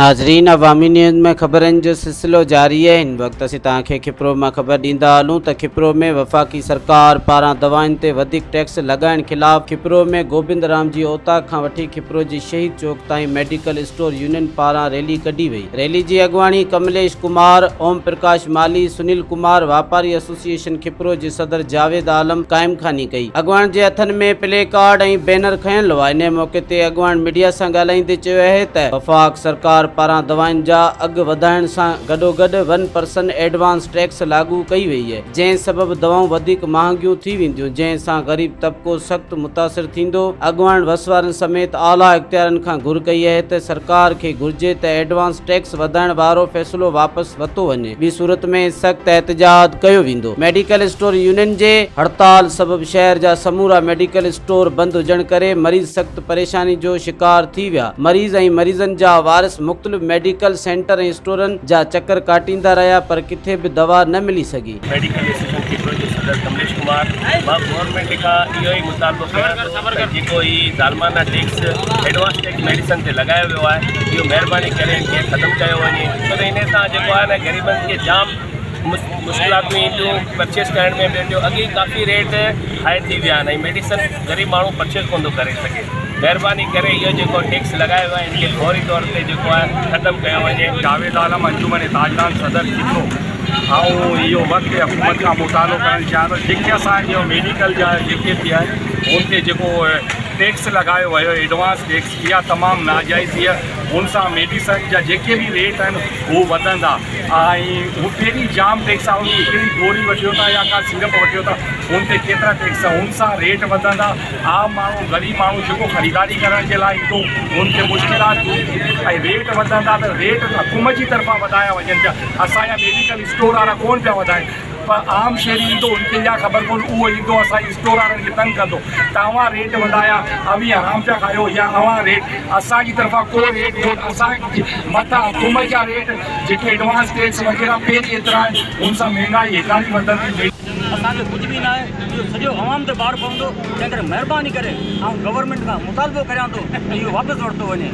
ناظرين عوامي نيوز ۾ خبرن جو سلسلو جاري آهي هن وقت اسين توهان کي کپرو مان خبر ڏيندا هلون ته کپرو ۾ وفاقي سرڪار پاران دوائن تي وڌيڪ ٽيڪس لڳائڻ خلاف کپرو ۾ گوبند رام جي اوطاق کان وٺي کپرو جي شهيد چوڪ تائين ميڊيڪل اسٽور يونين پاران ريلي ڪڍي وئي ريلي جي اڳواڻي ڪمليش ڪمار، اوم پرڪاش مالهي، سنيل ڪمار، واپاري ايسوسيئيشن کپرو جي صدر جاويد عالم قائمخاني ڪئي. اڳواڻ جي هٿن ۾ پلي ڪارڊ ۽ بينر کنيل هئا. انهي موقعي تي اڳواڻ ميڊيا سان ڳالهائيندي چيو آهي ته وفاق سرڪار پاران دوائن جا اگهه وڌائڻ سان گڏوگڏ ون پرسنٽ ايڊوانس ٽيڪس لاڳو ڪئي وئي آهي جنهن سبب دوائون وڌيڪ مهانگيون ٿي وينديون جنهن سان غريب طبقو سخت متاثر ٿيندو. اڳواڻ وس وارن سميت اعليٰ اختيارين کان گهر ڪئي آهي ته سرڪار کي گهرجي ته ايڊوانس ٽيڪس وڌائڻ وارو فيصلو واپس ورتو وڃي ٻي صورت ۾ سخت احتجاج ڪيو ويندو. ميڊيڪل اسٽور يونين جي هڙتال سبب شهر جا سمورا ميڊيڪل اسٽور بند هجڻ ڪري مريض سخت پريشاني جو شڪار ٿي ويا. مريض ۽ مريضن جا وارث مختلف ميڊيڪل سينٽر ۽ اسٽورن جا چڪر ڪاٽيندا رهيا پر ڪٿي به دوا نه ملي سگهي. ميڊيڪل ايسوسيئيشن کپرو جي صدر ڪمليش ڪمار مان گورنمينٽ کان اهو ئي مطالبو ڪيان ٿو ته جيڪو هي ظالمانه ٽيڪس ايڊوانس ٽيڪس ميڊيسن تي لڳايو ويو آهي اهو مهرباني ڪري ان کي ختم ڪيو وڃي ڇو ته انهي سان جيڪو آهي نه غريبن کي جام مشڪلاتون اينديون پرچيز ڪرڻ ۾ ٻيو ٽيون اڳي ئي ڪافي ريٽ هائي ٿي ويا آهن ۽ ميڊيسن غريب ماڻهو پرچيز ڪونه ٿو ڪري سگهي مهرباني ڪري اهو جيڪو ٽيڪس لڳايو ويو آهي ان کي فوري طور تي جيڪو آهي ختم ڪيو وڃي. جاويد عالم انجمن تاجران صدر کپرو. آئون اهو وقت حڪومت کان مطالعو ڪرڻ چاهيان ٿو جيڪي اسان جو ميڊيڪل جا جيڪي به آهن ان تي جيڪو ٽيڪس لڳايو ويو ايڊوانس ٽيڪس اها تمام ناجائزي آهي ان سان ميڊيسن جا جيڪي به ريٽ آهن هو وڌندا ۽ هو پهرين جام ٽيڪس آهي هڪڙي گوري وٺيو ٿا يا ڪا سيرپ وٺيو ٿا ان تي ڪيترا ٽيڪس آهن ان سان ريٽ وڌندا عام ماڻهو غريب ماڻهو جيڪو خريداري ڪرڻ جي لاء ايندو ان کي مشڪلات ٿيندي ۽ ريٽ وڌندا ته ريٽ حڪومت جي طرفان وڌايا وڃن پيا اسان جا ميڊيڪل اسٽور وارا ڪونه پيا وڌائين پر عام شهري ايندو ان کي اها خبر ڪونه اهو ايندو اسان جي اسٽور وارن کي تنگ ڪندو ته اوهان ريٽ وڌايا اوهين حرام پيا کايو يا اوهان ريٽ اسان جي طرفان ڪو ريٽ ڪونه اسان جي مٿان حڪومت جا ريٽ جيڪي ايڊوانس ٽيڪس وغيره پهرين ايترا آهن ان سان مهنگائي هيڪاري وڌندي. اسان کي ڪجهه به ناهي اهو سڄو عوام تي بار پوندو تنهن ڪري مهرباني ڪري آئون گورنمينٽ کان مطالبو ڪريان ٿو ته اهو واپس ورتو وڃي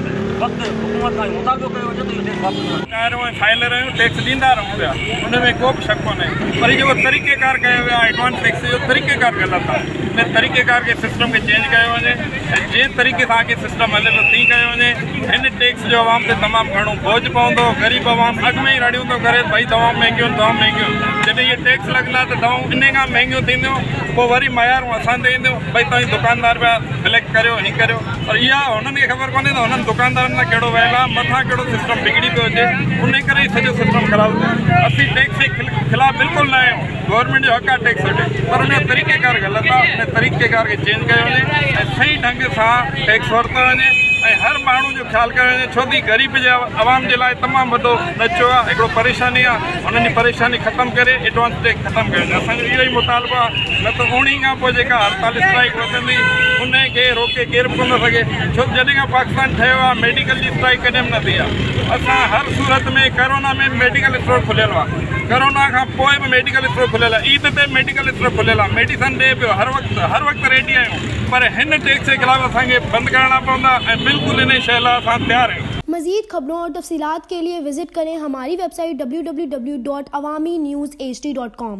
وقت حڪومت کان اهو مطالبو ڪيو وڃي ته اهو ٽيڪس واپس ورتو کائي رهون ۽ کائيندا رهيون ٽيڪس ڏيندا رهون پيا ان ۾ ڪو به شڪ ڪونهي پر هي جيڪو طريقيڪار ڪيو ويو آهي ايڊوانس ٽيڪس جو طريقيڪار غلط آهي ان طريقيڪار کي سسٽم کي چينج ڪيو وڃي ۽ جنهن طريقي سان اڳي سسٽم هلي ٿو تيئن ڪيو وڃي هن ٽيڪس جو عوام تي تمام گهڻو بوجهه پوندو، غريب عوام اڳ ۾ ئي رڙيون ٿو ڪري ته ڀئي دوائون مهنگيون آهن دوائون مهنگيون آهن، جڏهن اهي ٽيڪس لڳندا ته دوائون انهي کان مهنگيون ٿينديون، پوء وري ميارون اسان تي اينديون ڀئي توهين دڪاندار پيا بليڪ ڪريو هين ڪريو پر اها هنن کي خبر ڪونهي ته هنن دڪاندارن سان ڪهڙو ويل آهي مٿان ڪهڙو سسٽم بگڙي پيو اچي انهي ڪري ئي سڄو سسٽم خراب ٿيو اسين ٽيڪس جي خلاف بلڪل نه آهيون گورنمينٽ جو حق آهي ٽيڪس وٺي پر ان جو طريقيڪار غلط آهي ان طريقيڪار کي چينج ڪيو وڃي ۽ صحيح ڍنگ سان ٽيڪس ورتو وڃي ۽ هر ماڻهو جو خيال ڪيو وڃي ڇو ته غريب جي عوام جي لاء تمام وڏو ڏچو آهي هڪڙو پريشاني آهي انهن جي پريشاني ختم ڪري ايڊوانس ٽيڪس ختم ڪيو وڃي اسان جو اهو ئي مطالبو آهي نه ته اوڻي کان پوء جيڪا هڙتال اسٽرائيڪ وڌندي ان کي روڪي ڪير به ڪونه سگهي ڇو ته جڏهن کان پاڪستان ٺهيو آهي ميڊيڪل جي اسٽرائيڪ ڪڏهن به نه ٿي آهي اسان هر صورت ۾ ڪرونا ۾ ميڊيڪل اسٽور کليل هئا ڪرونا کان پوء به ميڊيڪل اسٽور کليل آهي عيد تي ميڊيڪل اسٽور کليل آهي ميڊيسن ڏئي پيو هر وقت هر وقت ريڊي آهيون پر هن ٽيڪس جي خلاف اسان کي بند ڪرڻا پوندا ۽ بلڪل انهي شيء لاء اسان تيار آهيون. मज़ीद खबरों और तफसीलात के लिए विज़िट करें हमारी वेबसाइट www.awamiNewsHD.com।